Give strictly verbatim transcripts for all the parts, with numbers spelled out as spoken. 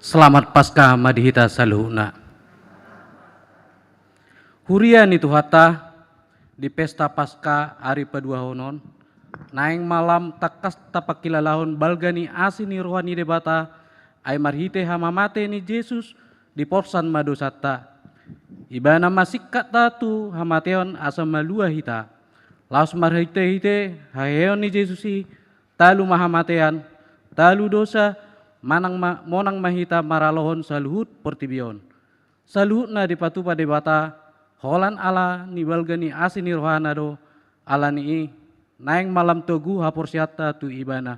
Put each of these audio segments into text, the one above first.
Selamat Paskah ma di hita saluhutna. Huria ni Tuhanta, di pesta Paskah ari paduahon on, naeng ma lam tangkas tapangkilalahon balga ni asi ni roha ni Debata, ai marhite hamamate ni Jesus diporsan ma dosanta. Ibana ma singkatta tu hamateon asa malua hita. Laos marhitehite haheheon ni Jesus i, talu ma hamatean, talu dosa, manang ma, monang ma hita maralohon saluhut portibi on. Saluhutna dipatupa Debata, holan ala ni balga ni asi ni rohana do, ala ni i, naeng ma lam togu haporseaonta tu Ibana.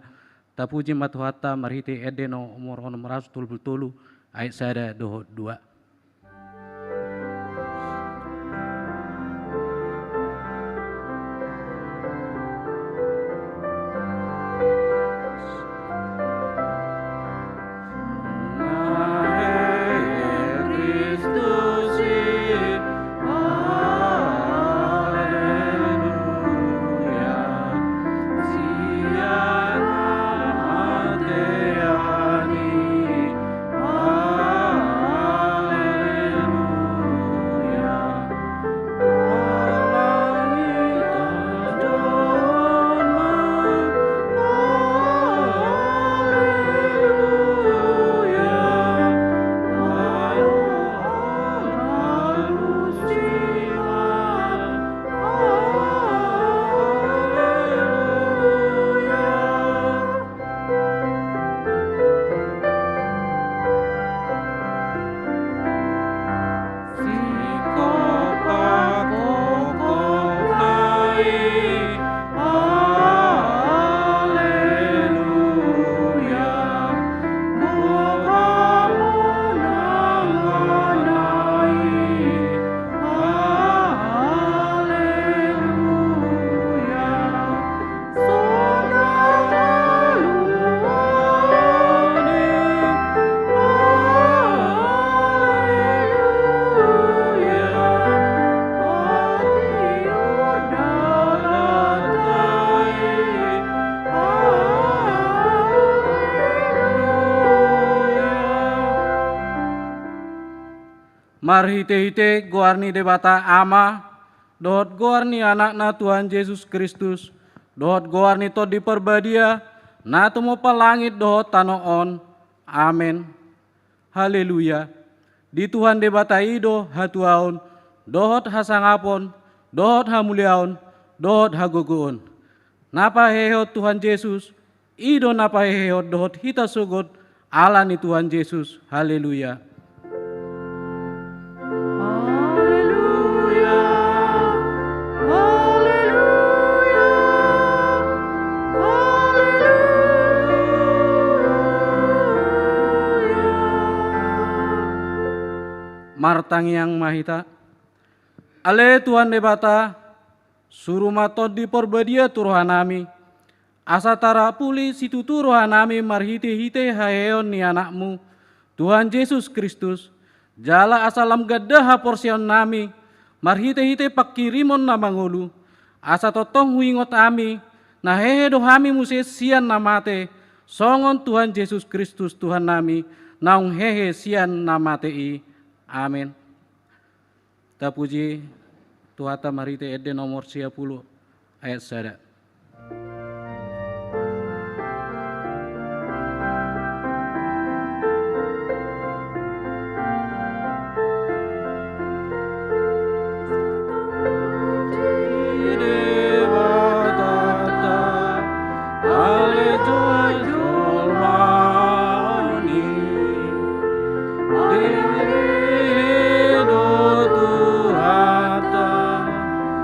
Tapuji ma Tuhanta marhite ende nomor onom ratus tolu pulu tolu, ayat sada dohot dua. Marhitehite goar ni Debata Ama, dohot goar ni Anakna Tuhan Jesus Kristus, dohot goar ni Tondi Parbadia, na tumompa langit dohot tano on. Amen. Haleluya. Di Tuhan Debata i do hatuaon, dohot hasangapon, dohot hamuliaon, dohot hagogoon. Na pahehehon Tuhan Jesus, i do na pahehehon dohot hita sogot, ala ni Tuhan Jesus. Haleluya. Haleluya. Haleluya. Haleluya. Martangiang ma hita. Ale Tuhan Debata, suru ma Tondi Parbadia tu rohanami, asa tarapuli situtu rohanami marhitehite haheheon ni Anakmu, Tuhan Jesus Kristus, jala asa lam ganda haporseaonnami marhitehite pangkirimon na mangolu, asa tongtong huingot hami, na hehe do hami muse sian na mate, songon Tuhan Jesus Kristus Tuhannami, naung hehe sian na mate i. Amen. Tapuji Tuhanta marhite ende nomor sia pulu ayat sada.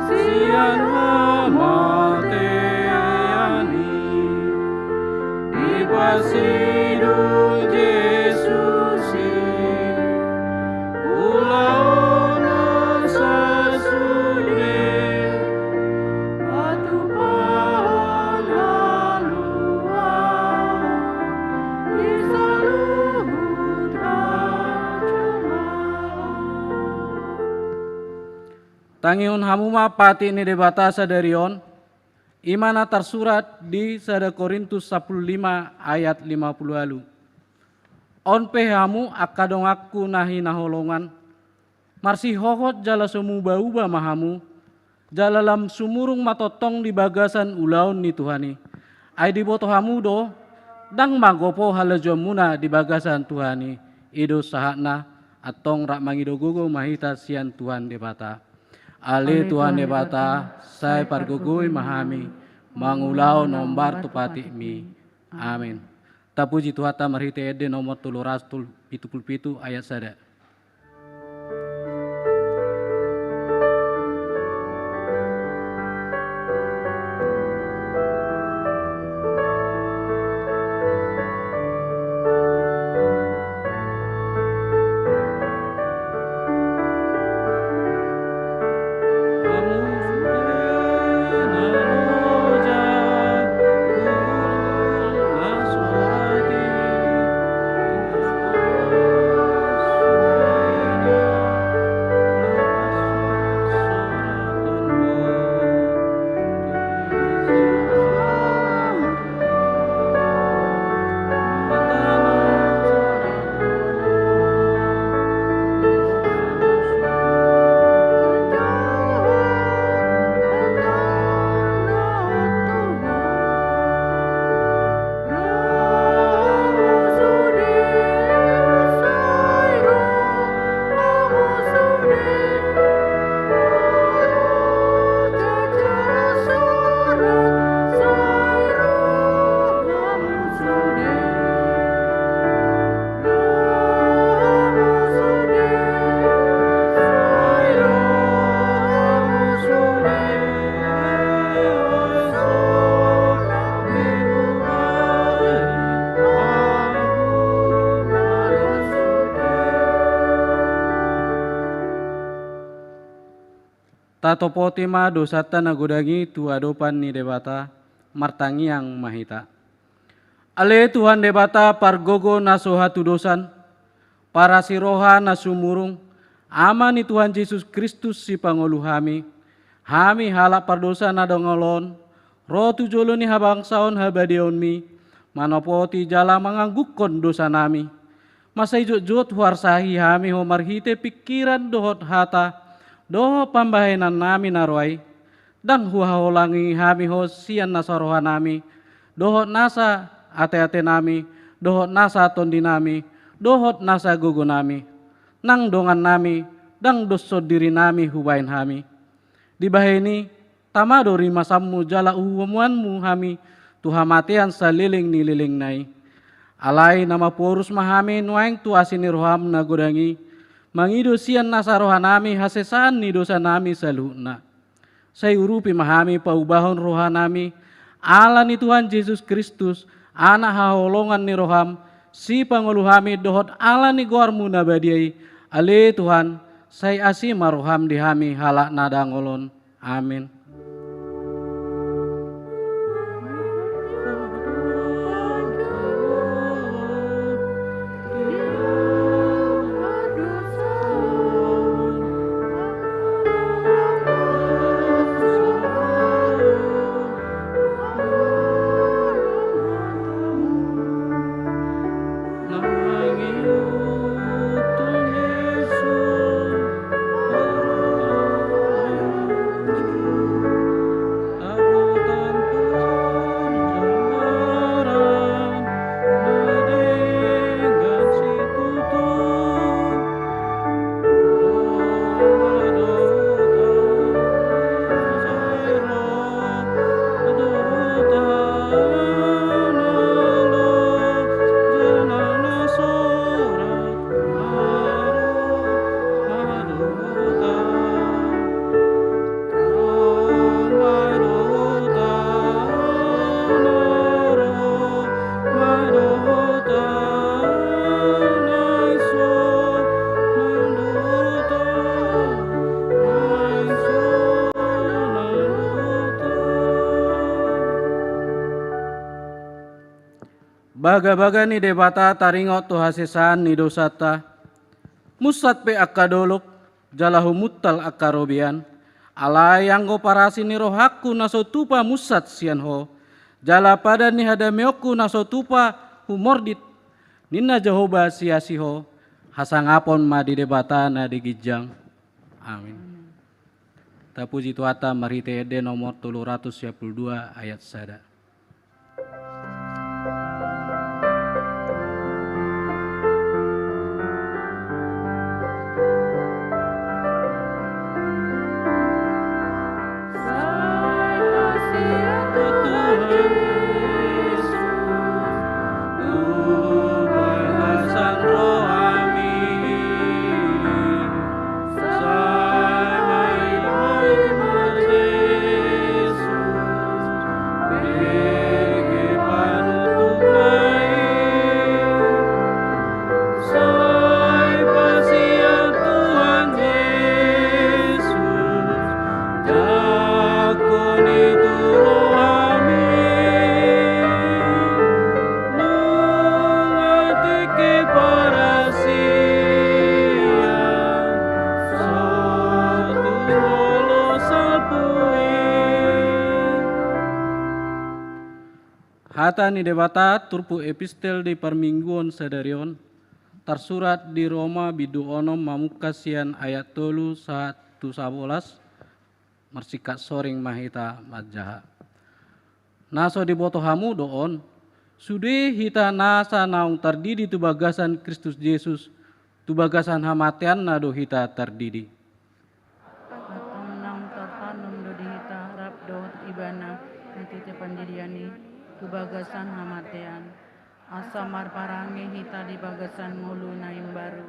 Sian hamatean i, dipasidung Jesus i, ulaonna sasude, patupahon haluaon di saluhut hajolmaon. Tangihon hamu ma patik ni Debata sadari on, i ma na tarsurat di sada Korintus sampulu lima ayat lima pulu ualu. On pe hamu angka donganku na hinaholongan, marsihohot jala so muba-uba ma hamu, jala lam sumurung ma tongtong di bagasan ulaon ni Tuhan i. Ai diboto hamu do, ndang magopo halajuonmuna di bagasan Tuhan i. I do sahatna, antong rap mangido gogo ma hita sian Tuhan Debata. Ale Tuhan Debata, sai pargogoi ma hami mangulahon hombar tu patikmi. Amen. Tapuji Tuhanta marhite ende nomor tolu ratus pitu pulu pitu ayat sada. Tatopoti ma dosanta na godang i tu adopan ni Debata, martangiang ma hita. Ale Tuhan Debata, pargogo na so hatudosan, parasi roha na sumurung, Ama ni Tuhan Jesus Kristus Sipangolu hami, hami halak pardosa na dangol on, ro tu jolo ni habangsaon habadiaonmi, manopoti jala manganggungkon dosanami. Masa i jotjot huarsahi hami Ho marhite pingkiran dohot hata, dohot pambahenannami na ro ai. Ndang huhaholangi hami Ho sian nasa rohanami, dohot nasa ateatenami, dohot nasa tondinami, dohot nasa gogonami. Nang dongannami, ndang doshon dirinami hubahen hami. Dibahen i, tama do rimasanmu jala uhumoanmu hami tu hamatean saleleng ni lelengna i. Alai na mamporus ma hami nuaeng tu asi ni roham na godang i, mangido sian nasa rohanami hasesaan ni dosanami saluhutna. Sai urupi ma hami paubahon rohanami, ala ni Tuhan Jesus Kristus, Anak haholongan ni roham, Sipangolu hami dohot ala ni goarmu na badia i, ale Tuhan, sai asi ma roham di hami halak na dangol on. Amen. Bagabaga ni Debata taringot tu hasesaan ni dosanta. Munsat pe angka dolok, jala humuntal angka robean. Alai anggo parasi ni rohangku na so tupa munsat sian Ho, jala padan ni hadameonku na so tupa humordit, Ninna Jahowa siasi ho, hasangapon ma di Debata na di ginjang. Amin. Tapuji Tuhanta marhite ende nomor tolu ratus sia pulu dua ayat sada. Hata ni Debata turpuk epistel di parmingguon sadari on, tarsurat di Roma bindu onom mamungka sian ayat tolu sahat tu sabolas. Marsingkat soring ma hita manjaha. Na so diboto hamu do on, sude hita nasa naung tardidi tu bagasan Kristus Jesus, tu bagasan hamateanna do hita tardidi. Antong naung tartanum do di hita rap dohot Ibana, na titi pandidian i, tu bagasan hamatean. Asa marparange hita di bagasan ngolu na imbaru,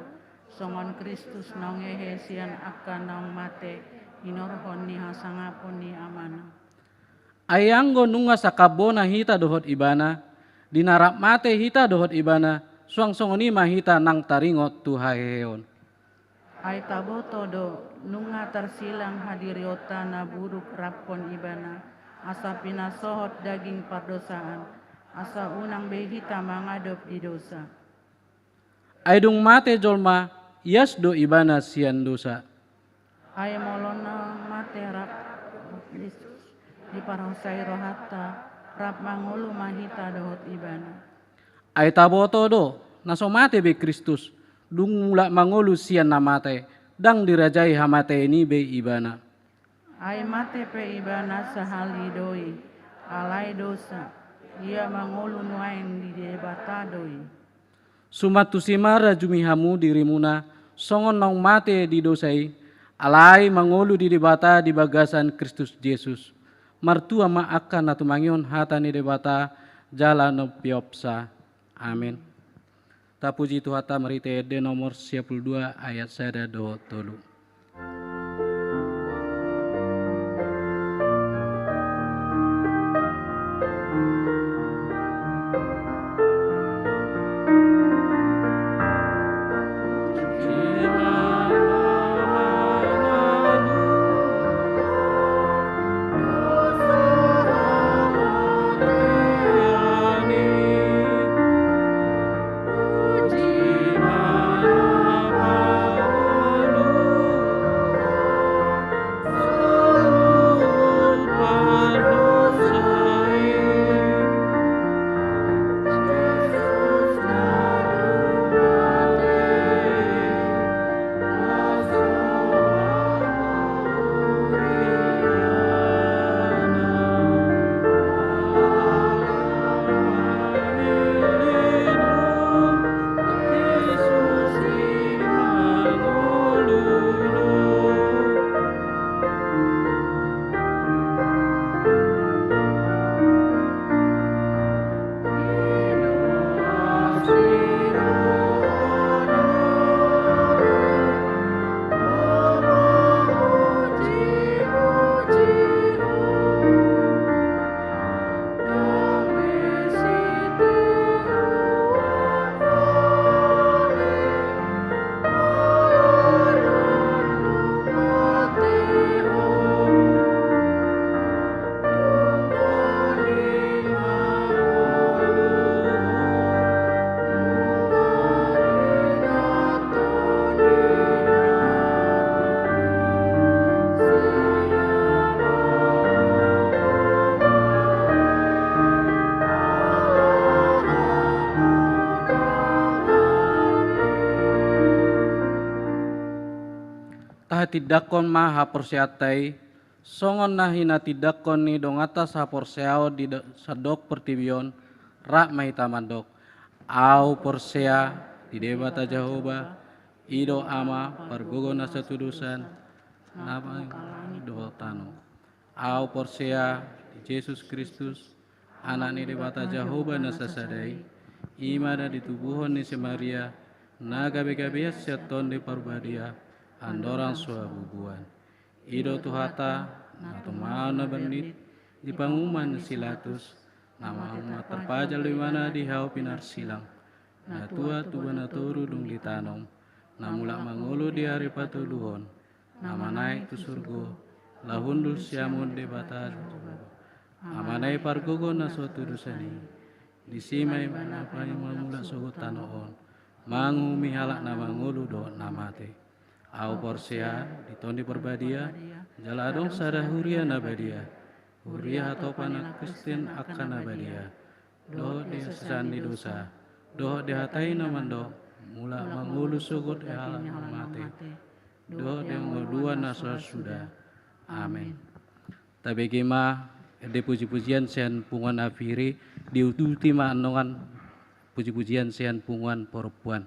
songon Kristus naung hehe sian angka naung mate, hinorhon ni hasangapon ni Amana. Ai anggo nunga sangkap bona hita dohot Ibana, di na rap mate hita dohot Ibana, suang songon i ma hita nang taringot tu haheheon. Ai taboto do, nunga tarsilang hadirionta na buruk raphon Ibana, asa pinasohot daging pardosaan, asa unang be hita mangadop di dosa. Ai dung mate jolma, ias do ibana sian dosa. Ai molo na mate rap Kristus, diparhosai rohanta, rap mangolu ma hita dohot Ibana. Ai taboto do, na so mate be Kristus, dung mulak mangolu sian na mate, ndang dirajai hamatean i be ibana. Ai mate pe ibana sahali do i, alai dosa, ia mangolu nuaeng di Debata do i. Suman tusi ma rajumi hamu dirimuna, songon naung mate di dosa i, alai mangolu di Debata di bagasan Kristus Jesus. Martua ma angka na tumangihon hata ni Debata jala na umpeopsa. Amin. Tapuji Tuhanta marhite ende nomor sia pulu dua ayat sada dohot tolu. Tahatindangkon ma haporseaonta i, songon na hinatindangkon ni donganta sahaporseaon di da-, sandok portibi on, rap ma hita mandok: Ahu porsea di Debata Jahowa, i do Ama, pargogo na so hatudosan, na mangkalangi dohot tano. Ahu porsea di Jesus Kristus, Anak ni Debata Jahowa na sasada i, i ma na ditubuhon ni si Maria, na gabegabean sian Tondi Parbadia, andorang so habubuhan. I do Tuhanta, na tumaon na bernit di panguhuman ni si Pilatus, na ma-, na tarpajal do Ibana di hau pinarsilang, na tuat tu bana toru dung ditanom, na mulak mangolu di ari patoluhon, na manaek tu surgo, laho hundul siamun Debata. Amana i pargogo na so hatudosan i, disi ma Ibana paima mulak sogot tano on, manguhumi halak na mangolu dohot na mate. Ahu porsea di Tondi Parbadia, jala adong sada huria na badia, huria hatopan ni halak Kristen angka na badia, dohot di hasesaan ni dosa, dohot di hata i na mandok: Mulak mangolu sogot halak na mate, dohot di hangoluan na so suda. Amen. Tabege ma ende pujipujian sian punguan Apiri, diuduti ma annon pujipujian sian punguan Parompuan.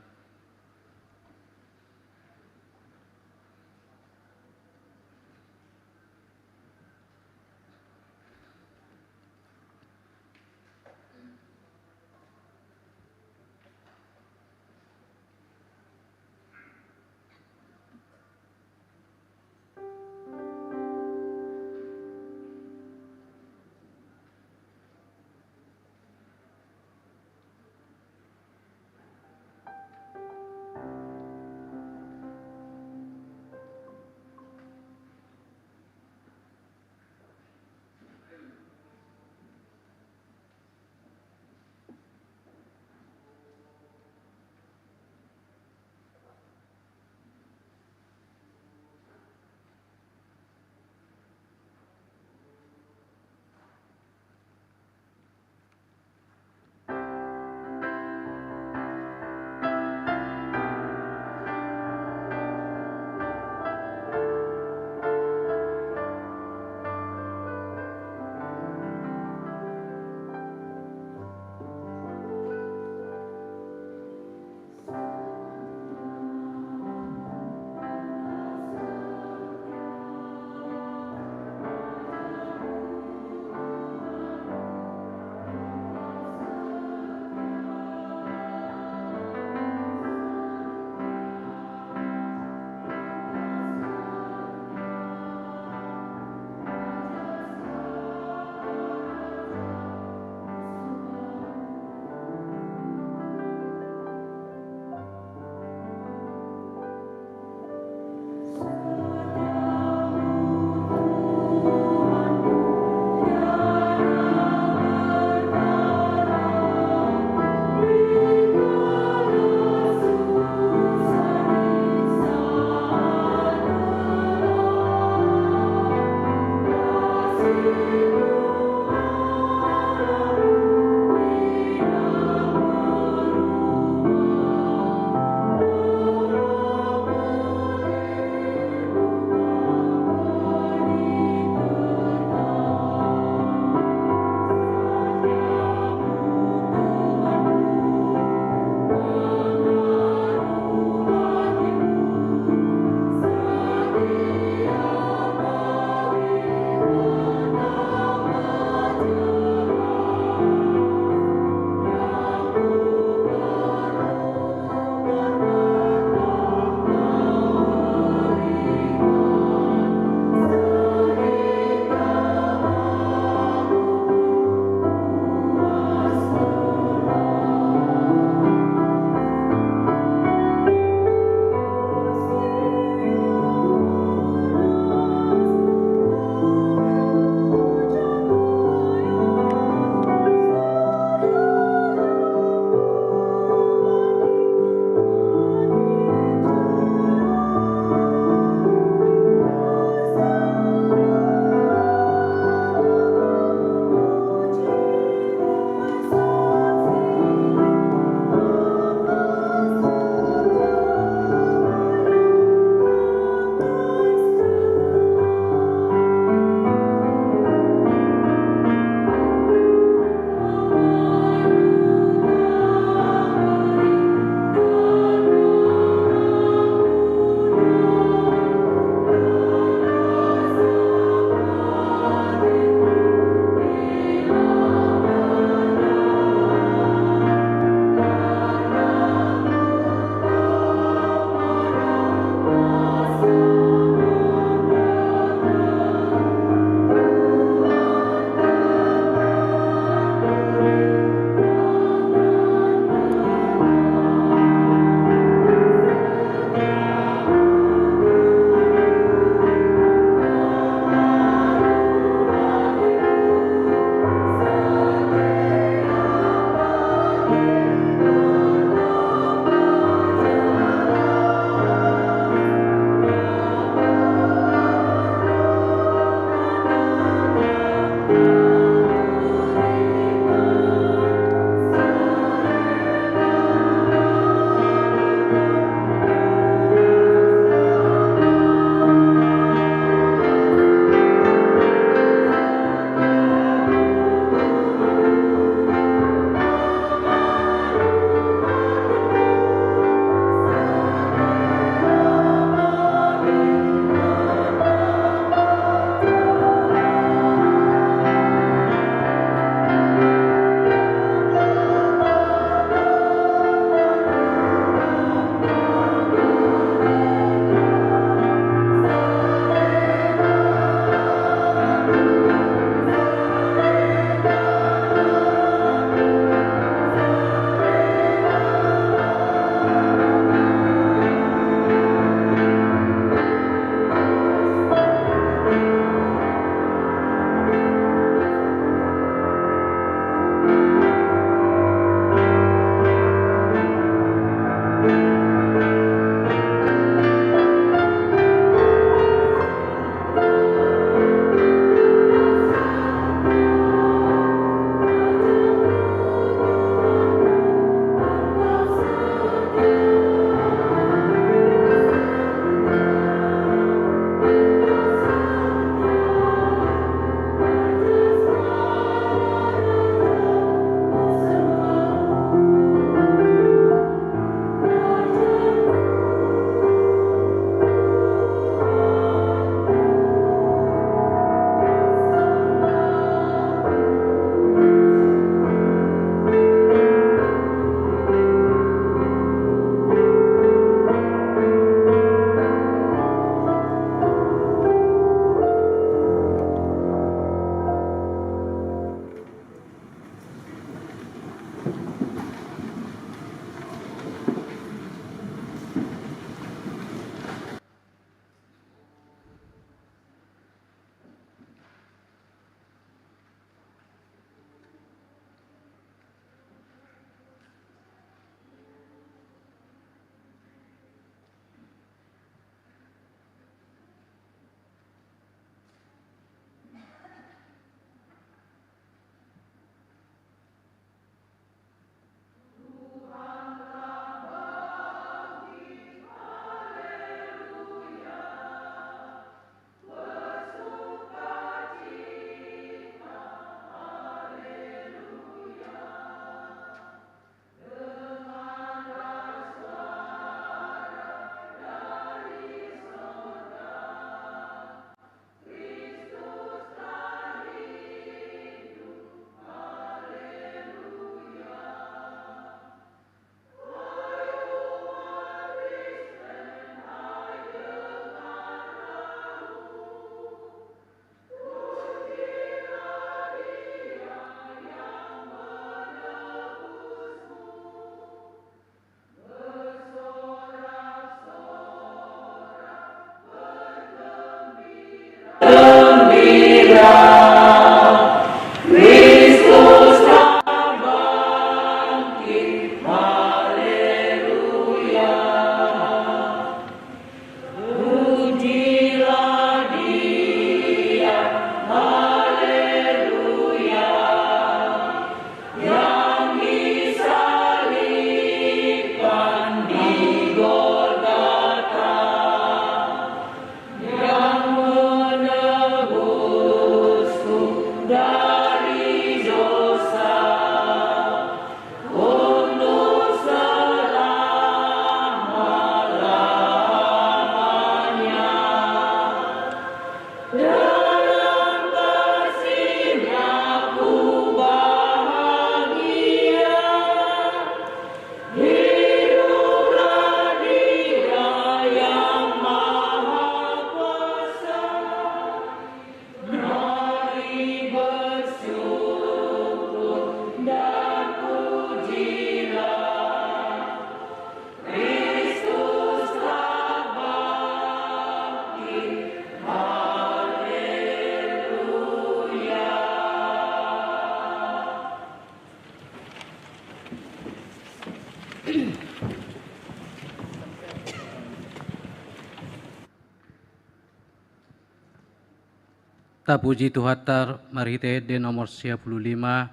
Tapuji Tuhanta marhite ende nomor sia pulu lima,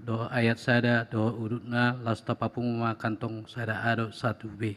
dohot ayat sada dohot udutna, laos tapapungu ma kantong sada A dohot satu B.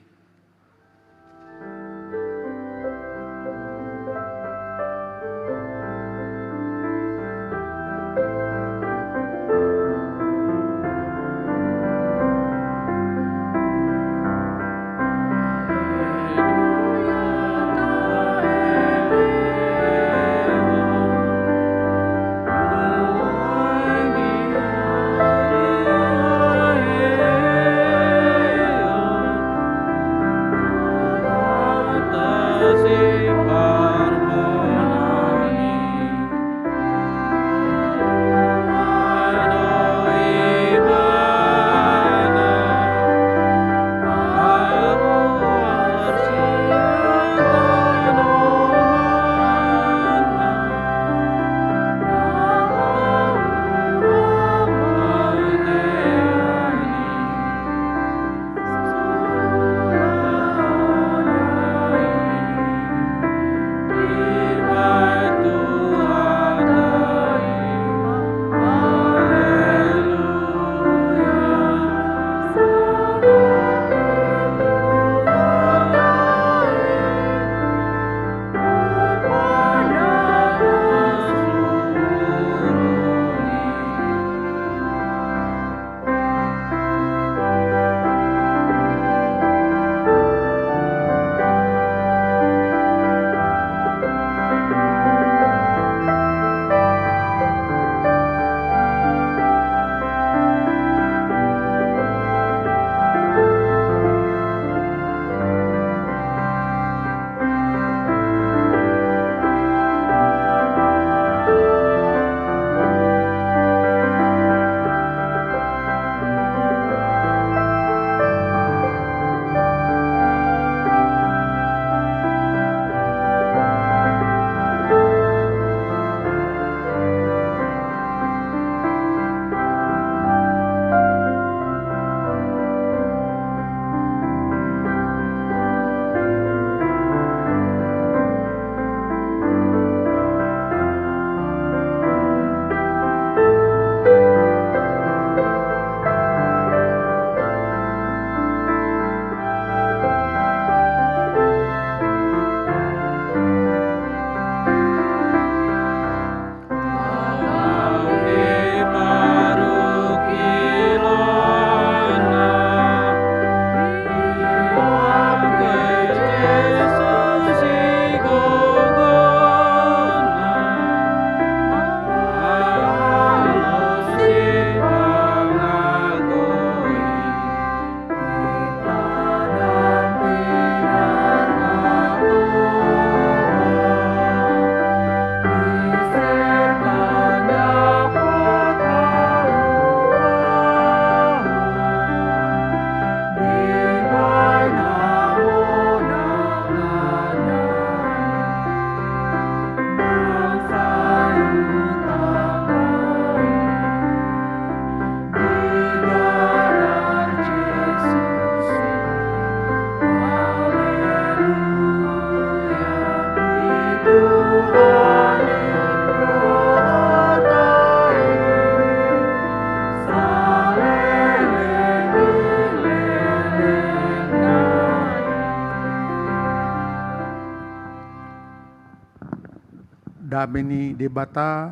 Dame ni Debata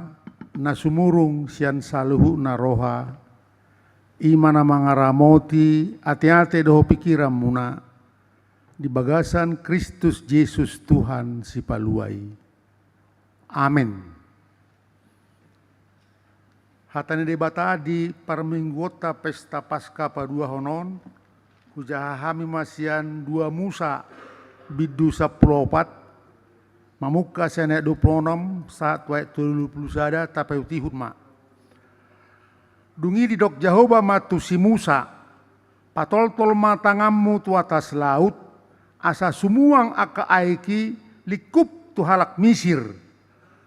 na sumurung sian saluhutna roha, i ma na mangaramoti ateate dohot pingkiranmuna di bagasan Kristus Jesus Tuhan Sipalua i. Amen. Hata ni Debata di parmingguonta pesta Paska paduahon on, hujaha hami ma sian dua Musa bindu sampulu opat, mamungka sian ayat dua pulu onom sahat tu ayat tolu pulu sada, tapaihutihut ma. Dung i didok Jahowa ma tu si Musa: Patoltol ma tanganmu tu atas laut, asa sumuang angka aek i lingkup tu halak Misir,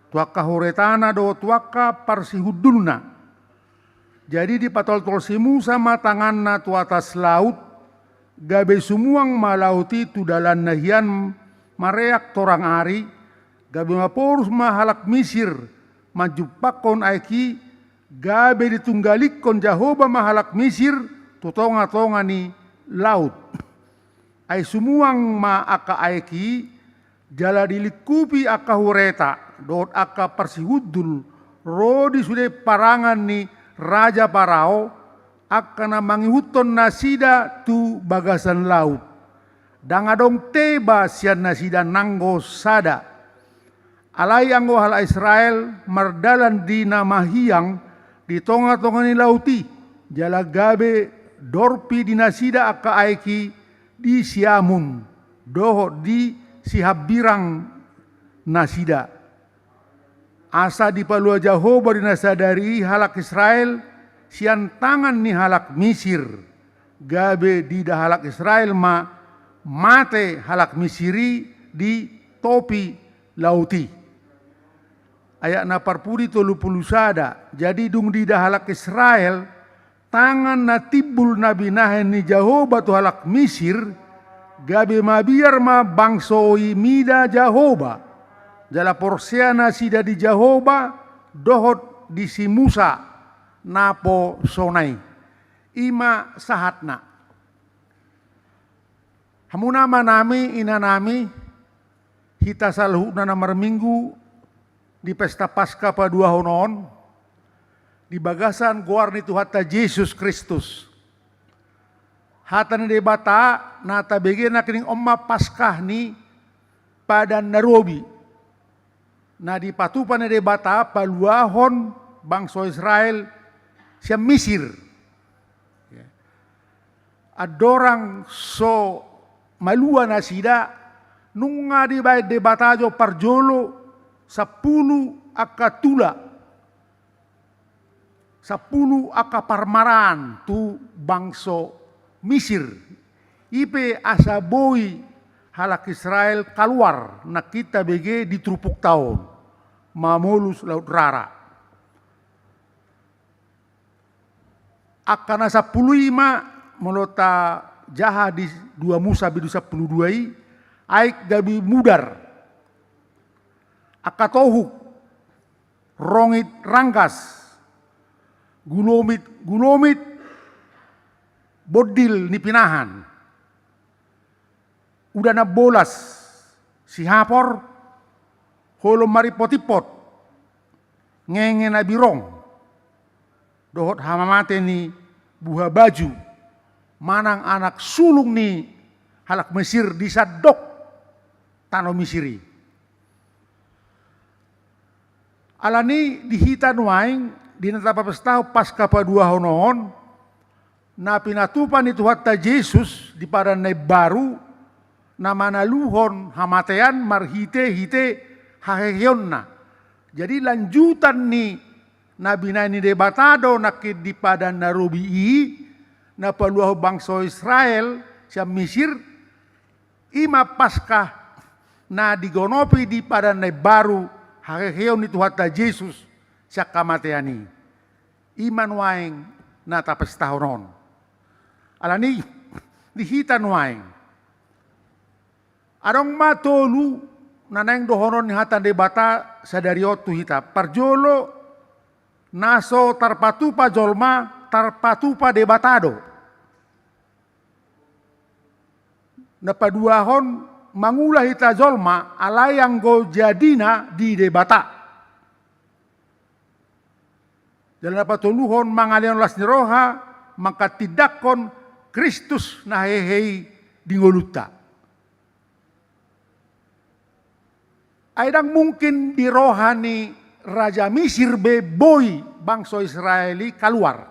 tu angka huretana dohot tu angka parsihundulna. Jadi dipatoltol si Musa ma tanganna tu atas laut, gabe sumuang ma laut i tu dalanna hian mareak torang ari, gabe maporus ma halak Misir manjumpangkon aek i, gabe ditunggalikkon Jahowa ma halak Misir tu tonga-tonga ni laut. Ai sumuang ma angka aek i, jala dilingkupi angka hureta dohot angka parsihundul ro di sude parangan ni raja Parao, angka na mangihuthon nasida tu bagasan laut. Ndang adong teba sian nasida nanggo sada. Alai anggo halak Israel mardalan di na mahiang di tonga-tonga ni laut i, jala gabe dorpi di nasida angka aek i di siamun dohot di sihambirang nasida. Asa dipalua Jahowa di na sadari i halak Israel sian tangan ni halak Misir, gabe diida halak Israel ma mate halak Misir i di topi laut i. Ayat na parpudi tolu pulu sada. Jadi dung diida halak Israel tangan na timbul na binahen ni Jahowa tu halak Misir, gabe mabiar ma bangso i mida Jahowa, jala porsea nasida di Jahowa dohot di si Musa naposona i. I ma sahatna. Hamu amanami, inanami, hita saluhutna na marminggu di pesta Paskah paduahon on, di bagasan goar ni Tuhanta Jesus Kristus. Hata ni Debata na tabege nangkining on ma Paskah ni Padan na Robi, na dipatupa ni Debata paluahon bangso Israel sian Misir. Ya. Andorang so malua nasida, nunga dibaen Debata jo parjolo sampulu angka tula, sampulu angka parmaraan tu bangso Misir. I pe asa boi halak Israel kaluar nangkin tabege di turpukta on, mamolus Laut Rara. Angka na sampulu i ma, molo tajaha di dua Musa bindu sampulu dua i, aek gabe mudar. Angka tohuk, rongit ranggas, gulomit-gulomit, bondil ni pinahan, udan ambolas, sihapor, holong marimpot-impot, ngenge na birong, dohot hamamate ni buha baju, manang anak sulung ni halak Misir di sandok tano Misir i. Alani i di hita nuaeng, di na tapapestahon Paskah paduahon on, na pinatupa ni Tuhanta Jesus di Padan na Imbaru, na manaluhon hamatean marhite-hite haheheonna. Jadi lanjutan ni na binaen ni Debata do nangkin di Padan na Robi i, na paluahon bangso Israel sian Misir, i ma Paskah na digonopi di Padan na Imbaru, haheheon ni Tuhanta Jesus sian hamatean i. I ma nuaeng na tapestahon on. Alani i di hita nuaeng, adong ma tolu na naeng dohonon ni hata ni Debata sadari on tu hita. Parjolo, na so tarpatupa jolma, tarpatupa Debata do. Na paduahon, mangula hita jolma, alai anggo jadina di Debata. Jala na patoluhon, mangalehon las ni roha, manghatindanghon Kristus na hehe i di ngolunta. Ai ndang mungkin di roha ni raja Misir be boi bangso Israel i kaluar.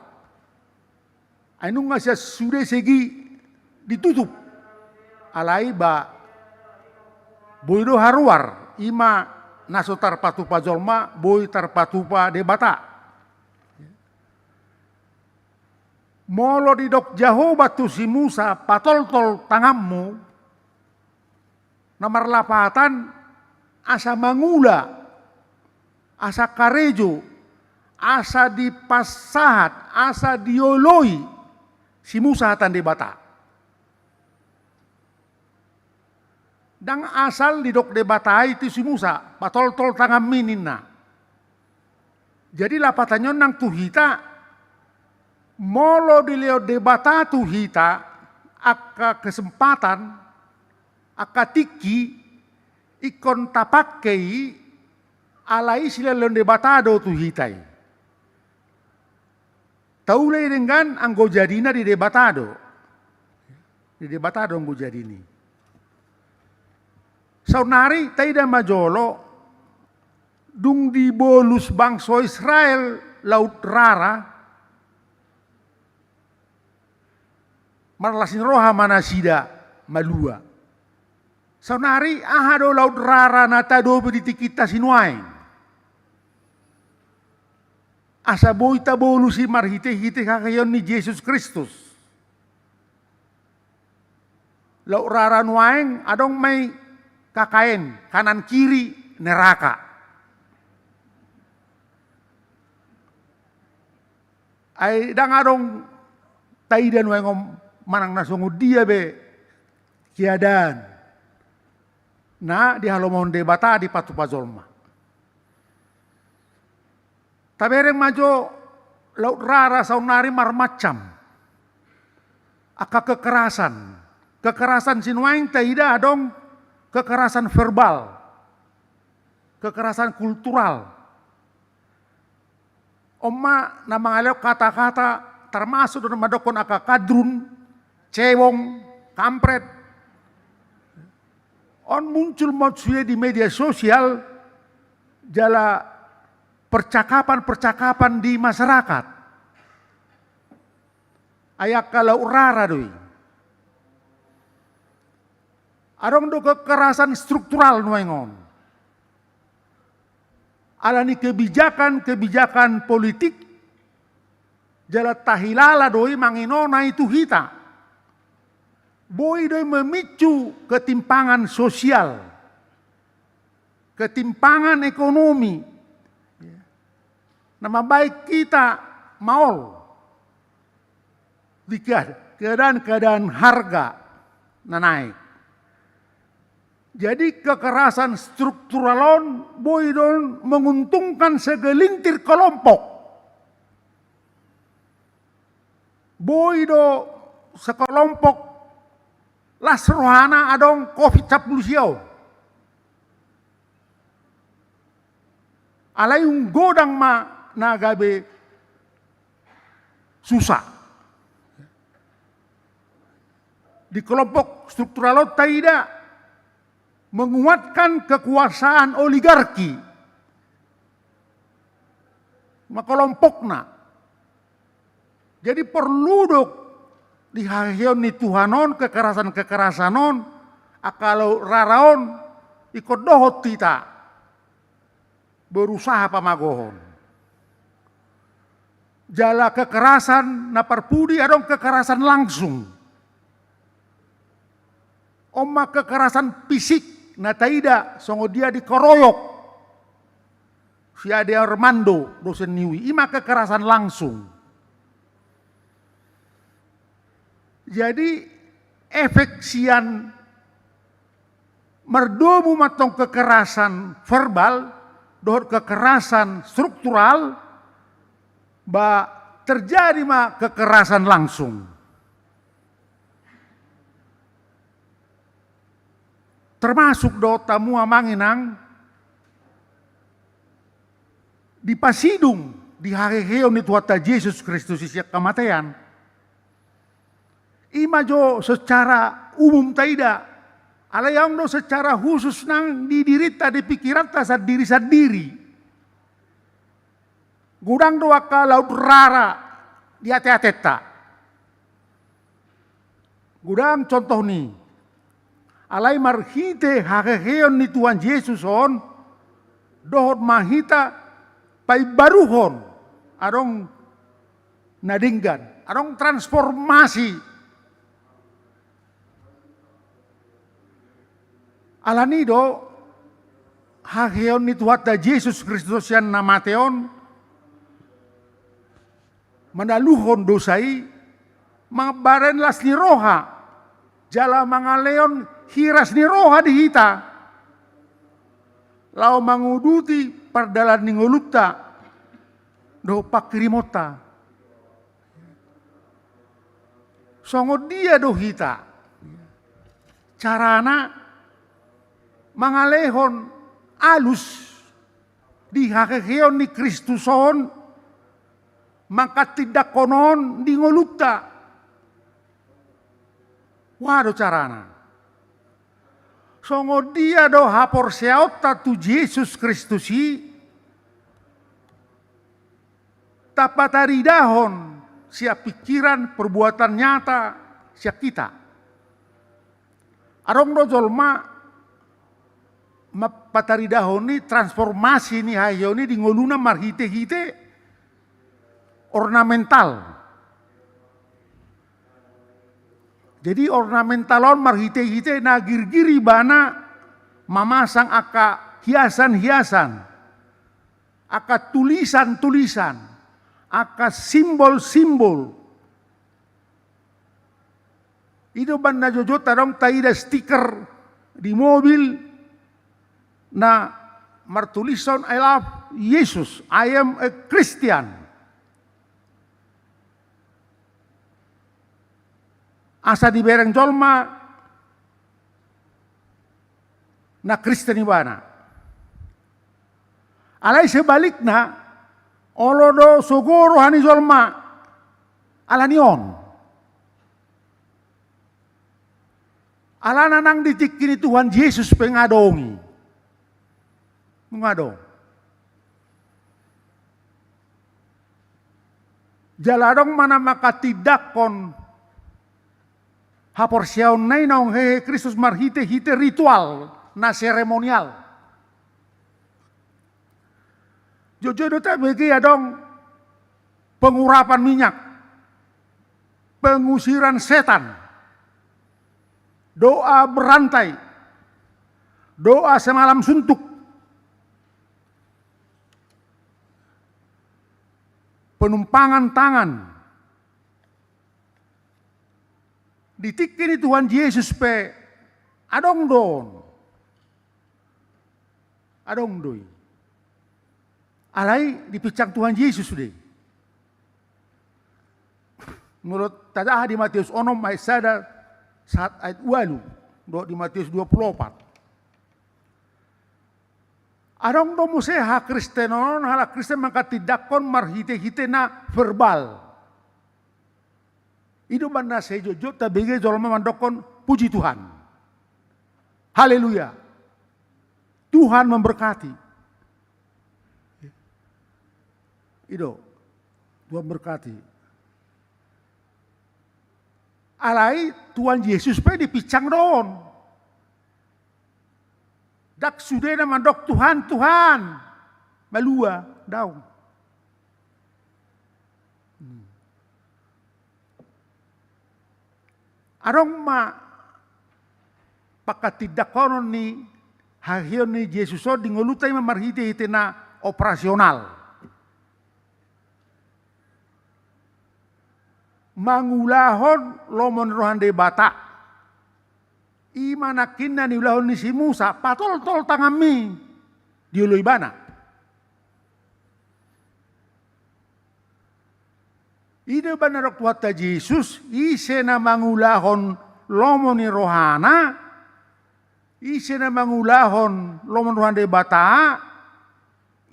Ai nunga sian sude segi ditutup. Alai ba boi do haruar, i ma na so tarpatupa jolma, boi tarpatupa Debata. Molo didok Jahowa tu si Musa, patoltol tanganmu, na marlapatan asa mangula, asa karejo, asa dipasahat, asa dioloi si Musa hata ni Debata. Ndang asal didok Debata i tu si Musa, patoltol tanganmi ninna. Jadi lapatanna on nang tu hita, molo dilehon Debata tu hita angka kesempatan, angka tingki, ingkon tapangke i, alai silehonlehon Debata do tu hita i. Taula i denggan anggo jadina di Debata do. Di Debata do anggo jadina i. Saonnari taida ma jolo, dung dibolus bangso Israel Laut Rara, marlas ni roha ma nasida malua. Saonnari aha do Laut Rara na tadopi di tingkinta sinuaeng? Asa boi tabolus i marhitehite haheheon ni Jesus Kristus. Laut Rara nuaeng adong ma i K K N, kanan kiri neraka. Ai ndang adong taida nuaeng on manang na songon dia be keadaan na dihalomohon Debata dipatupa jolma. Tabereng ma jo Laut Rara saonnari marmacam angka kekerasan. Kekerasan sinuaeng taida adong kekerasan verbal, kekerasan kultural. On ma na mangalehon kata-kata, termasuk do na mandokkon angka kadrun, cebong, kampret. On muncul ma sude di media sosial, jala percakapan-percakapan di masyarakat. Ai angka Laut Rara do i. Adong do kekerasan struktural nuaeng on. Alani kebijakan-kebijakan politik, jala tahilala do i manginona i tu hita. Boi do i memicu ketimpangan sosial, ketimpangan ekonomi, na mambahen hita maol di kead-, keadaan-keadaan harga na naek. Jadi kekerasan struktural on boi do on menguntungkan segelintir kelompok. Boi do sekelompok las rohana adong covid sampulu sia on. Alai umgodang ma na gabe susah. Di kelompok struktural on taida menguatkan kekuasaan oligarki. Ma kelompokna. Jadi porlu do di haheheon ni Tuhan on, kekerasan-kekerasan on, angka Laut Rara on, ingkon dohot hita berusaha pamagohon. Jala kekerasan na parpudi adong kekerasan langsung. On ma kekerasan fisik na taida songon dia dikeroyok si Ade Armando dosen ni U I, i ma kekerasan langsung. Jadi efek sian mardomu mantong kekerasan verbal dohot kekerasan struktural, ba terjadi ma kekerasan langsung. Termasuk do hamu amang inang dipasidung di haheheon ni Tuhanta Jesus Kristus i sian hamatean. I ma jo secara umum taida, alai adong do secara khusus nang di dirinta, di pikiranta sandiri-sandiri. Godang do angka Laut Rara di ate-atenta. Godang contoh ni. Alai marhite haheheon ni Tuhan Jesus on, dohot ma hita paimbaruhon, adong na denggan, adong transformasi. Alani do haheheon ni Tuhanta Jesus Kristus sian na mate on, manaluhon dosa i, mambahen las ni roha, jala mangalehon hiras ni roha di hita, laho manguduti pardalan ni ngolunta, dohot pangkirimonta. Songon dia do hita carana mangalehon alus di haheheon ni Kristus on, manghatindanghon on di ngolunta? Boha do carana? Songon dia do haporseaonta tu Jesus Kristus i tapataridahon sian pingkiran, perbuatan nyata sian hita? Adong do jolma ma-, pataridahon ni transformasi ni haheheon i di ngoluna marhitehite ornamental. Jadi ornamental on marhitehite na girgir ibana mamasang angka hiasan-hiasan, angka tulisan-tulisan, angka simbol-simbol. I do umbahen na jotjot adong taida stiker di mobil na martulishon "I love Jesus, I am a Christian". Asa dibereng jolma na Kristen ibana. Alai sebalikna, olo do sogo roha ni jolma ala ni on. Alana nang di tingki ni Tuhan Jesus pe nga adong i. Nga adong. Jala adong ma na manghatindanghon haporseaonna i naung hehe Kristus marhitehite ritual na seremonial. Jotjot do tabege adong pengurapan minyak, pengusiran setan, doa berantai, doa semalam suntuk, penumpangan tangan. Di tingki ni Tuhan Jesus pe adong do on. Adong do i. Alai dipinsang Tuhan Jesus do i. Molo tajaha di Mateus onom ayat sada sahat ayat ualu, dohot di Mateus dua pulu opat. Adong do muse hakristenon, halak Kristen manghatindanghon marhitehite na verbal. I do umbahen na sai jotjot tabege jolma mandokkon, "Puji Tuhan. Haleluya. Tuhan memberkati." I do, "Tuhan berkati." Alai Tuhan Jesus pe dipinsang do on. Ndang sudena mandok, "Tuhan, Tuhan," malua, daong. Hmm. Adong ma panghatindanghonon ni haheheon ni Jesus on di ngolunta, i ma marhitehite na operasional. Mangulahon lomo ni roha ni Debata. I ma nangkin na niulahon ni si Musa, patoltol tanganmi, diolo ibana. I do umbahen na dok Tuhanta Jesus, ise na mangulahon lomo ni rohana, ise na mangulahon lomo ni roha ni Debata,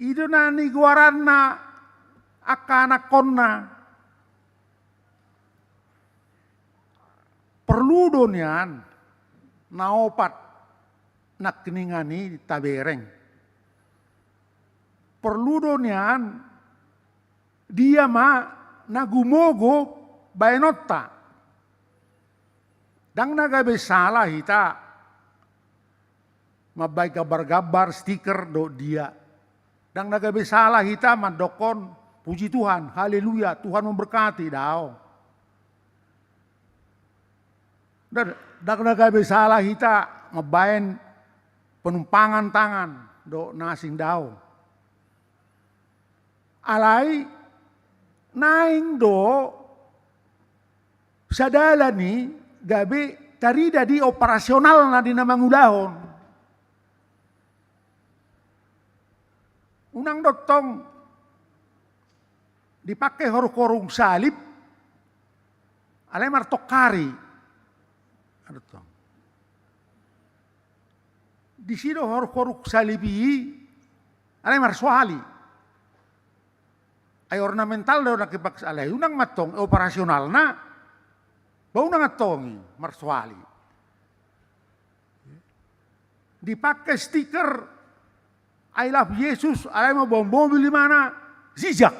i do na nigoaranna angka anakkonna. Porlu do nian na opat nangkiningan i tabereng. Porlu do nian dia ma na gumogo baenonta. Ndang na gabe sala hita mambaen gambar-gambar, stiker dohot dia. Ndang na gabe sala hita mandokkon, "Puji Tuhan, haleluya, Tuhan memberkati," daong. Ndang, ndang na gabe sala hita mambaen penumpangan tangan dohot na asing, daong. Alai naeng do sadalan i gabe tarida di operasionalna di na mangulahon. Unang do tong Dipangke horunghorung salib, alai martongkari. Disi do horunghorung salib i, alai marsoali. Ai ornamental do na dipangke, alai unang mantong operasionalna, ba unang antong i marsoali. Dipangke stiker, "I love Jesus", alai mamboan mobil imana, zigzag.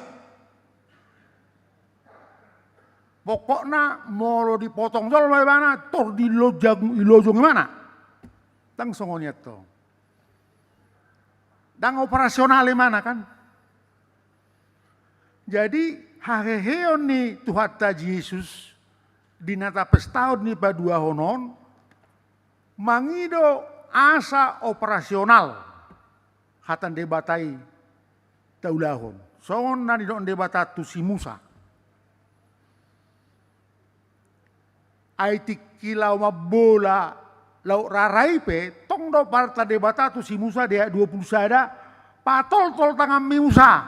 Pokokna molo dipotong jolma ibana, tor dilojong, dilojong imana. Ndang songon i antong. Ndang operasional imana kan. Jadi, haheheon ni Tuhanta Jesus di na tapestahon ni paduahon on, mangido asa operasional hata ni Debata i taulahon. Songon na nidok ni Debata tu si Musa. Ai tingki laho mambola Laut Rara i pe, tong do parenta Debata tu si Musa di ayat dua pulu sada, "Patoltol tanganmi, Musa,"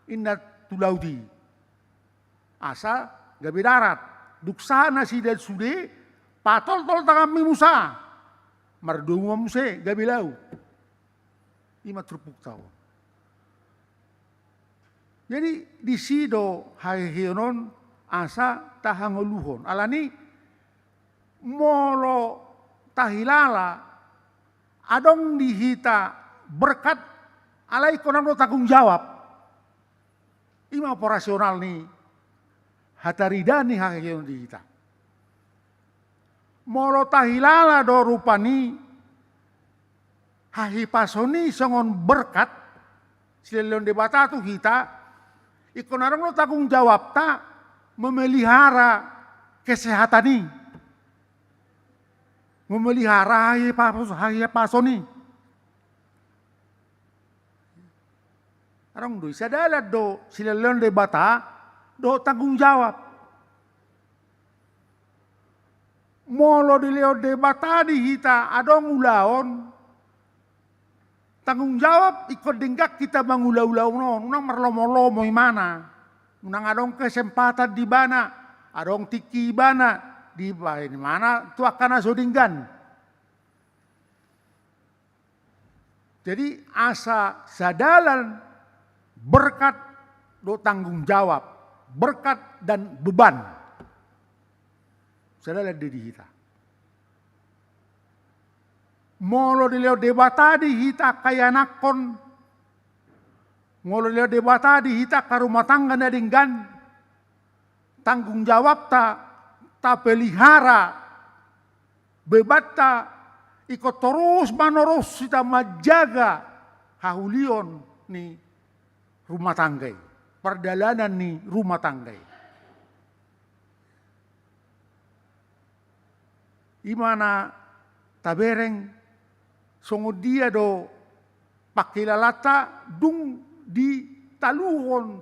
ninna, "tu laut i, asa gabe darat." Dung sahat nasida sude, "Patoltol tanganmi, Musa." Mardomu ma muse, gabe laut. I ma turpukta on. Jadi, disi do haheheon on asa tahangoluhon. Alani, molo tahilala adong di hita berkat, alai ingkon adong do tanggung jawab. I ma operasional ni hataridaan ni haheheon di hita. Molo tahilala do rupa ni hahipason i songon berkat, silehonlehon Debata tu hita, ingkon adong do tanggung jawabta memelihara kesehatan i, memelihara hahipas-, hahipason i. Adong do i, sadalan do silehonlehon Debata dohot tanggung jawab. Molo dilehon Debata di hita adong ulaon, tanggung jawab ingkon denggan hita mangula ulaon on, unang marlomolomo ibana. Unang adong kesempatan di ibana, adong tingki ibana, dibaen ibana tu angka na so denggan. Jadi, asa sadalan berkat dohot tanggung jawab, berkat dan beban. Sadalan do di hita. Molo dilehon Debata di hita angka ianakhon, molo dilehon Debata di hita angka rumah tangga na denggan, tanggung jawabta tapelihara, bebanta ingkon torus manorus hita manjaga hahulion ni rumah tangga i, pardalanan ni rumah tangga i. I ma na tabereng songon dia do pangkilalanta dung ditaluhon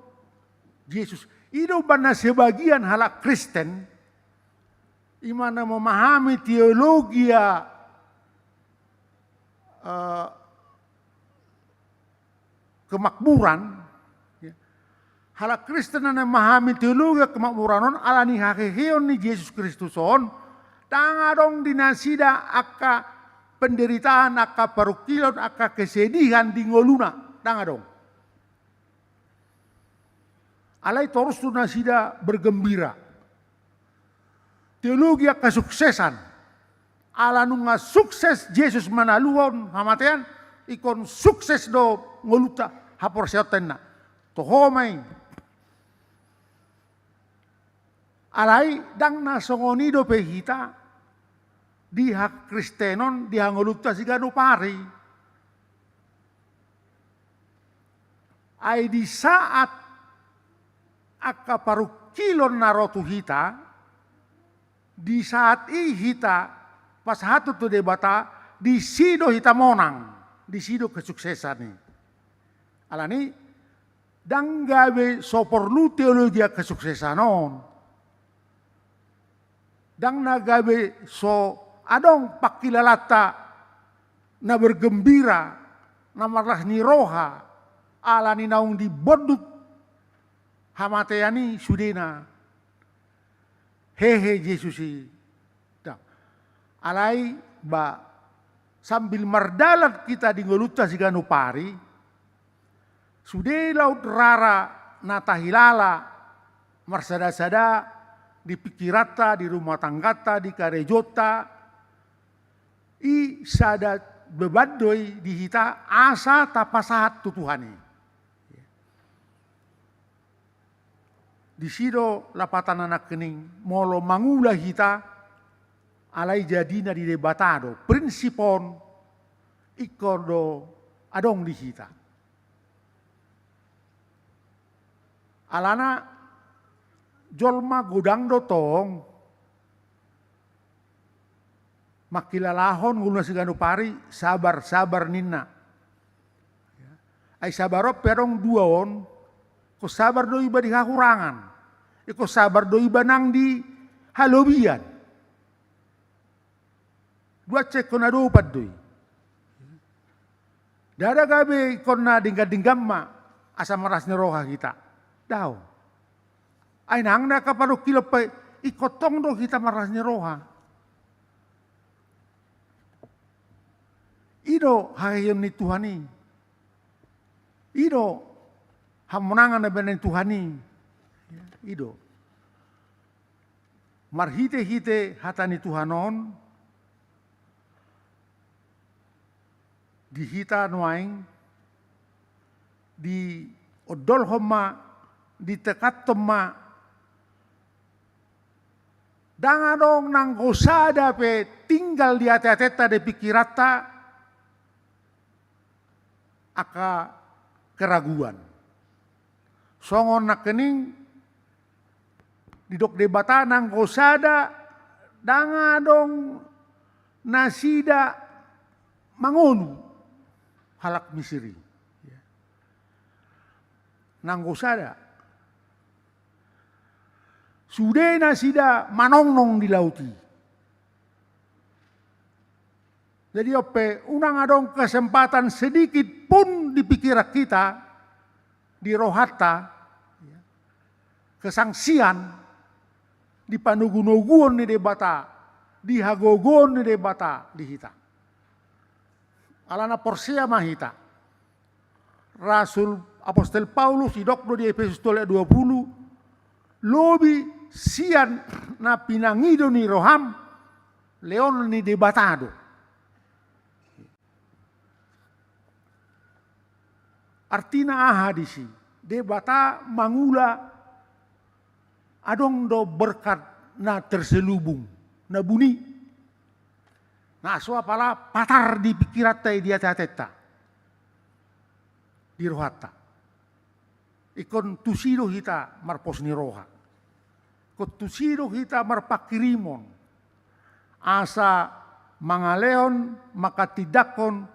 Jesus. I do umbahen na sebagian halak Kristen, i ma na memahami teologia, eh, kemakmuran, ya. Halak Kristen na memahami teologia kemakmuran on, alani haheheon ni Jesus Kristus on, ndang adong di nasida angka penderitaan, angka parungkilon, angka kesedihan di ngoluna, ndang adong. Alai torus do nasida bergembira. Teologia kesuksesan. Ala nunga sukses Jesus manaluhon hamatean, ingkon sukses do ngolunta, haporseaonta, ninna. Toho ma i. Alai ndang na songon i dope hita di hakristenon, di hangolunta siganup ari. Ai di saat angka parungkilon na ro tu hita, di saat i hita pasahathon tu Debata, disi do hita monang, disi do kesuksesan i. Alani, ndang gabe so porlu teologia kesuksesan on. Ndang na gabe so adong pangkilalanta na bergembira, na marlas ni roha, alani naung dibondut hamatean i sudena hehe Jesus i. Alai ba sambil mardalan hita di ngolunta siganup ari, sude laut rara na tahilala marsada-sada di pikiranta, di rumah tangganta, di karejonta, i sada beban do i di hita asa tapasahat tu Tuhan i. Disi do lapatanna nangkining, molo mangula hita, alai jadina di Debata do, prinsip on ingkon do adong di hita. Alana jolma godang do tong mangkilalahon ngoluna siganup ari, sabar, sabar ninna. Ai sabar on pe adong dua on, ingkon sabar do iba di hahurangan, ingkon sabar do iba nang di halobian. Dua cek on adopan do i. Ndada gabe ingkon na denggan-denggan ma asa marlas ni roha hita. Daong. Ai nang na angka parungkilon pe, ingkon tong do hita marlas ni roha. I do haheheon ni Tuhan i. I do hamonangan na binahen Tuhan i. I do. Marhite-hite hata ni Tuhan on, di hita nuaeng, diondolhon ma, ditekathon ma, ndang adong nanggo sada pe tinggal di ate-atenta, di pikiranta, angka keraguan. Songon nangkining didok Debata nanggo sada, ndang adong nasida mangolu halak Misir i. Nanggo sada. Sude nasida manongnong di laut i. Jadi on pe, unang adong kesempatan sedikit pun di pikiran hita, di rohanta, kesangsian di panogu-noguon ni Debata, di hagogoon ni Debata di hita. Alana porsea ma hita. Rasul Apostel Paulus didok do di Efesus tolu ayat dua pulu, lobi sian na pinangido ni roham, lehonon ni Debata do. Artina aha disi? Debata mangula adong do berkat na terselubung, na buni. Na so apala patar di pikiranta i, di ate-atenta, di rohanta. Ingkon tusi do hita marpos ni roha. Ingkon tusi do hita marpanghirimon. Asa mangalehon, manghatindanghon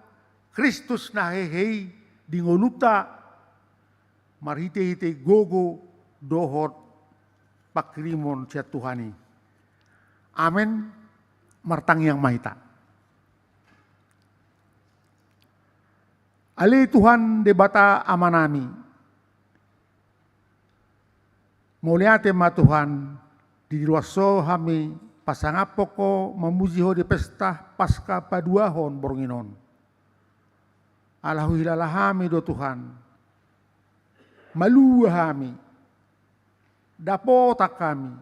Kristus na hehe i di ngolunta, marhite-hite gogo dohot panghirimon sian Tuhan i. Amen. Martangiang ma hita. Ale Tuhan Debata Amanami, mauliate ma Tuhan, di ruas on hami pasangaphon Ho, mamuji Ho di pesta Paska paduahon borngin on. Ala huhilala hami do Tuhan, malua hami, dapotan hami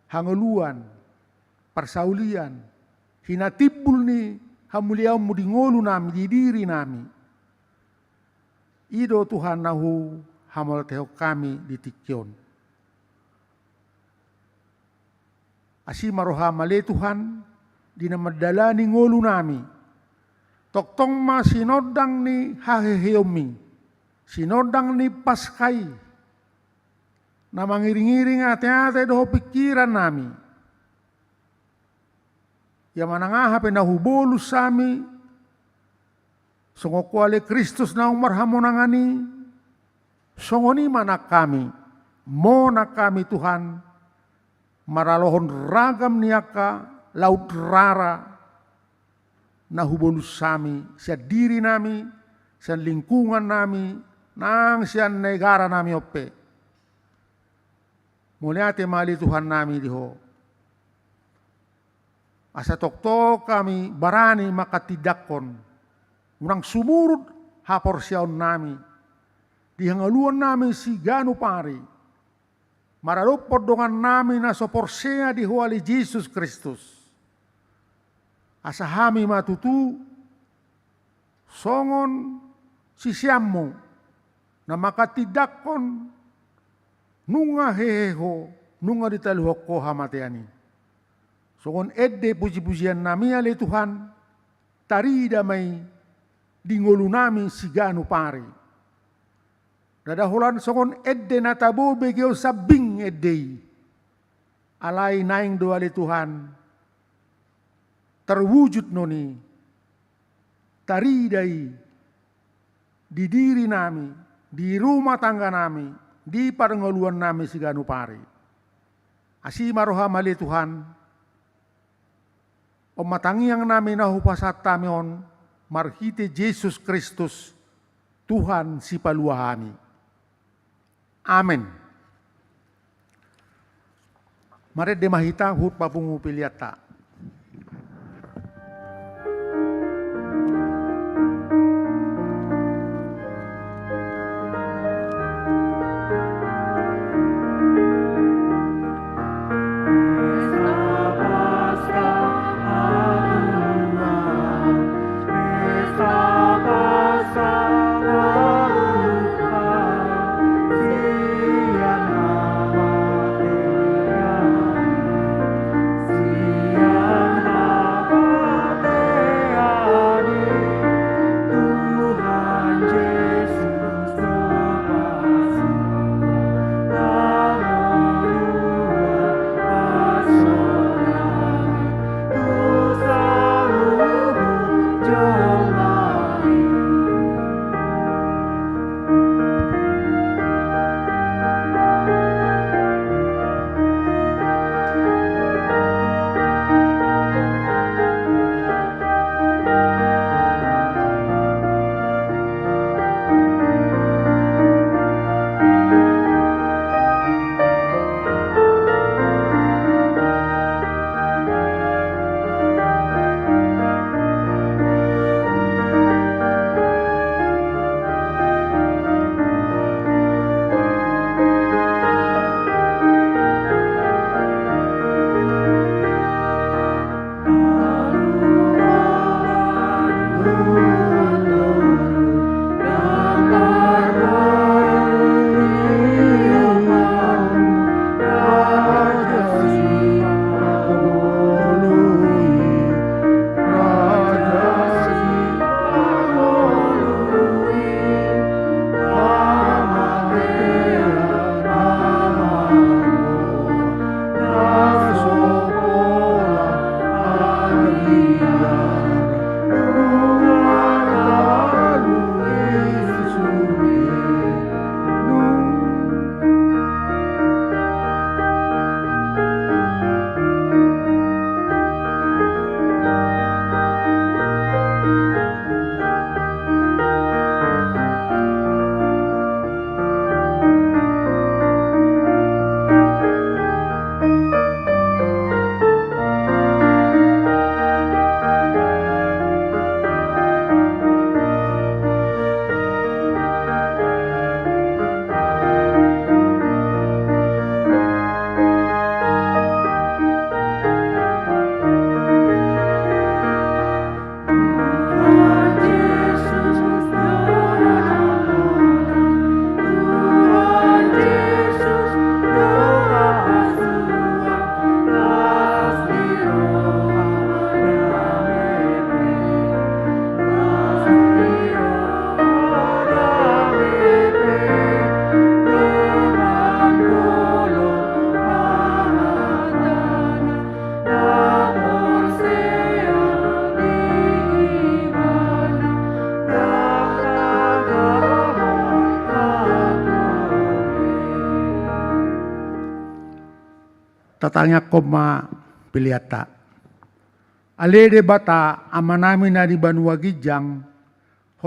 hangoluan, parsaulian, hinatimbul ni hamuliaonMu di ngolunami, di dirinami. I do Tuhan na huhamauliatehon hami di tingki on. Asi ma rohaM ale Tuhan, di na mandalani ngolunami. Tongtong ma sinondang ni haheheonMi, sinondang ni Paska i, na mangiring-iring ateate dohot pingkirannami. Ia manang aha pe na hubolus hami, songon Ho ale Kristus naung marhamonangan i, songon i ma nang hami, monang hami Tuhan, maralohon ragam ni angka laut rara, na hubolus hami, sian dirinami, sian lingkungannami, nang sian na i gara nami on pe. Mauliate ma ale Tuhan nami di Ho. Asa tongtong hami barani manghatindanghon, unang sumurut haporseaon nami di hangoluan nami siganup ari, maradophon dongan nami na so porsea di Ho ale Jesus Kristus. Asa hami ma tutu songon siseanmu na manghatindanghon nunga hehe Ho, nunga ditaluhon Ho hamatean i. Songon ende pujipujian nami ale Tuhan, tarida ma i di ngolu nami siganup ari. Ndada holan songon ende na tabo begeon sambing ende i. Alai naeng do ale Tuhan, terwujud non i, tarida i di diri nami, di rumah tangga nami, di parngoluan nami siganup ari. Asi ma roham ale Tuhan, on ma tangiang nami na hupasahat hami on, marhite Jesus Kristus, Tuhan sipalua hami. Amen. Marende ma hita huhut papungu peleanta. Tatangiangkon ma peleanta. Ale Debata, Amanami na di banua ginjang,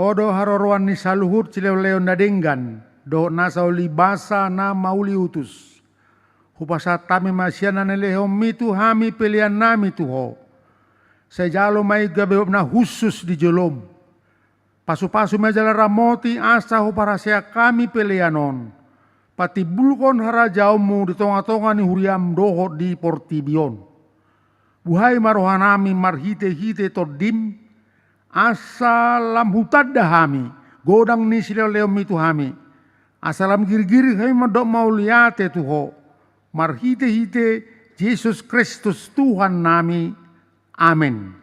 Ho do haroroan ni saluhut silehonlehon na denggan dohot nasa uli basa na mauliutus. Hupasahat hami ma sian na nilehonmi tu hami peleannami tu Ho. Sai jalo ma i gabe na hushus di jolom. Pasupasu ma i jala ramoti asa huparhaseang hami pelean on. Patimbulhon harajaonmu di tongatonga ni huriam dohot di portibi on. Buhai ma rohanami marhitehite Tondim, asa lam hutanda hami godang ni silehonlehonmi tu hami, asa lam girgir hami mandok mauliate tu Ho, marhitehite Jesus Kristus Tuhannami. Amen.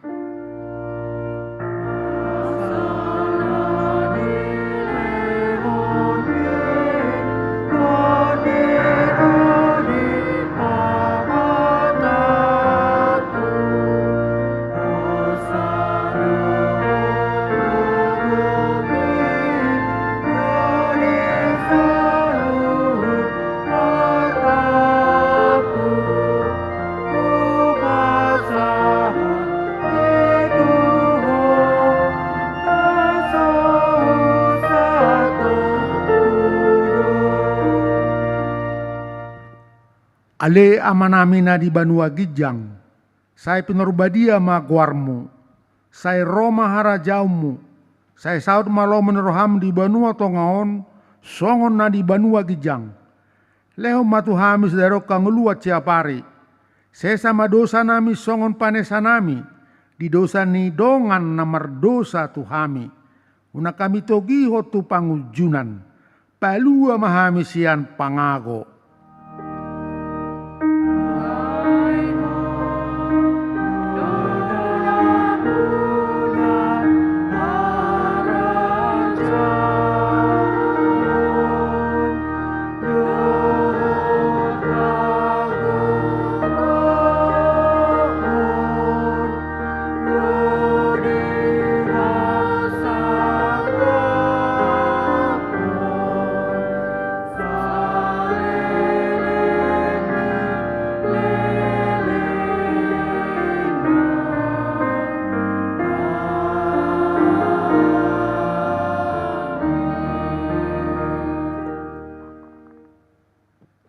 Ale Amanami na di banua ginjang, sai pinarbadia ma goarmu, sai ro ma harajaonmu, sai saut ma lomo ni roham di banua tonga on, songon na di banua ginjang. Lehon ma tu hami sadari on hangoluan siapari. Sesa ma dosanami songon panesanami di dosa ni dongan na mardosa tu hami. Unang hami togihon tu pangunjunan. Palua ma hami sian pangago.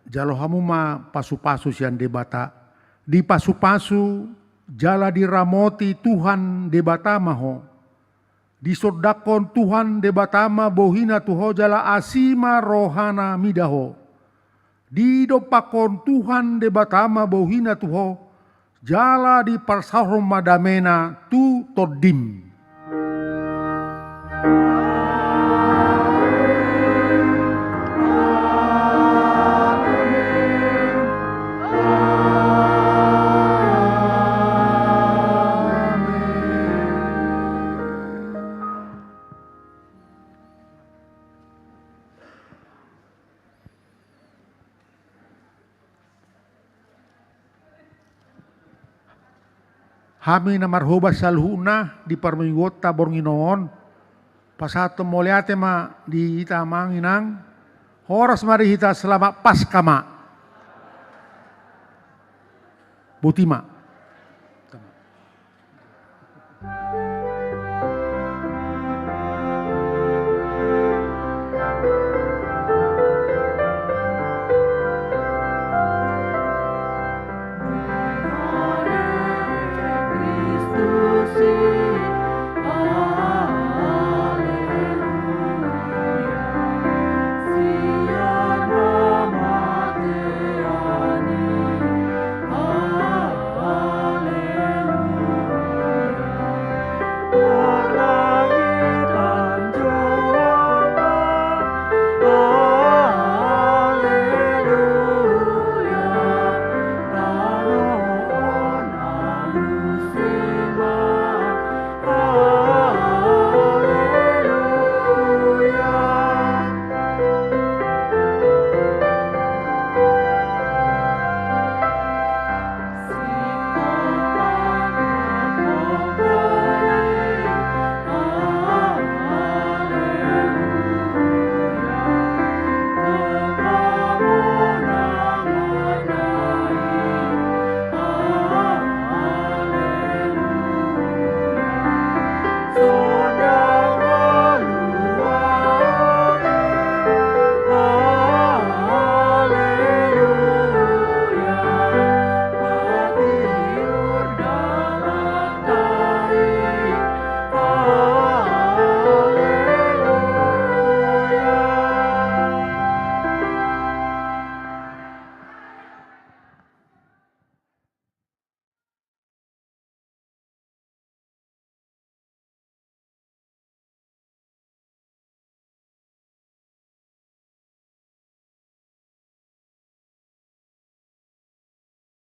Jalo hamu ma pasupasu sian Debata. Dipasupasu jala diramoti Tuhan Debata ma ho. Disondangkon Tuhan Debata ma bohina tu ho jala asi ma rohana mida ho. Didompakkon Tuhan Debata ma bohina tu ho, jala diparsaorhon ma damena tu tondim. Hami na marhobas saluhutna di parmingguonta borngin on, pasahathon mauliate ma di hita amang inang, horas ma di hita, selamat Paskah ma. Boti ma.